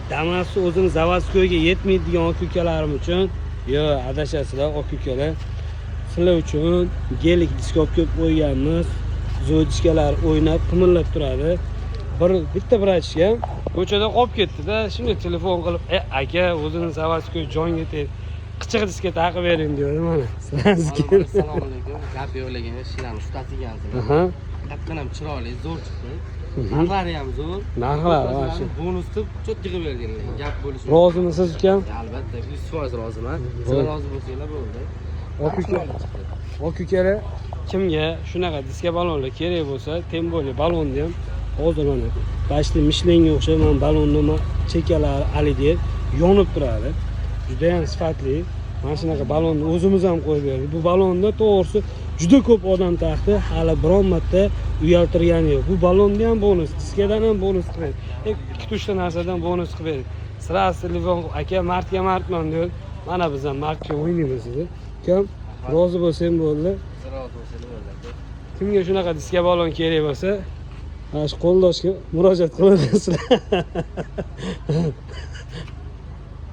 Damasni o'zini заводской ga yetmaydigan aka ukalarim uchun, yo'q, adashasizlar, aka ukalar. Sizlar uchun Gelik diska olib kelib qo'yganmiz. Звёздочка lar o'ynab, qimillab turadi. Bir bitta братишка ko'chada qolib ketdi-da, shunday telefon qilib, "Aka, o'zini заводской jonga tegdi. Qichiq diska taqib bering", deydi mana. Sizlarga. Assalomu alaykum. Gap yo'q, lekin ishlarni ustasi ekansizlar. Qatdan ham chiroyli, zo'r chiqdi. Narxlari ham zo'r. Narxlari вообще. Bonus deb чётко qilib berganlar. Gap bo'lishi. Rozimisiz, ukam? Albatta, 100% roziman. Sizlar rozi bo'lsanglar bo'ldi. Aka uka, Chiqdi. Aka ukalar, kimga shunaqa diska ballonlar kerak bo'lsa, тем более ballonni ham hozir mana почти Mishlenga o'xshab mana ballonni chekalari haligi yonib turadi. Juda ham sifatli. Mana shunaqa ballonni o'zimiz ham qo'yib berdik. Bu ballonni, to'g'risi, juda ko'p odam taqdi, hali biron marta uyaltirgani yo'q. Bu ballonni ham bonus, diskadan ham bonus qilib berdik. Ikkita uchta narsadan bonus qilib berdik. Сразу telefon qilib, "Aka, mardga mardman", deydi. Mana biz ham mardga o'ynaymiz dedi. Ukam, rozi bo'lsang bo'ldi. Siz rozi bo'lsanglar bo'ldi, aka. Kimga shunaqa diska ballon kerak bo'lsa, mana shu qo'ldoshga murojaat qilaverasizlar.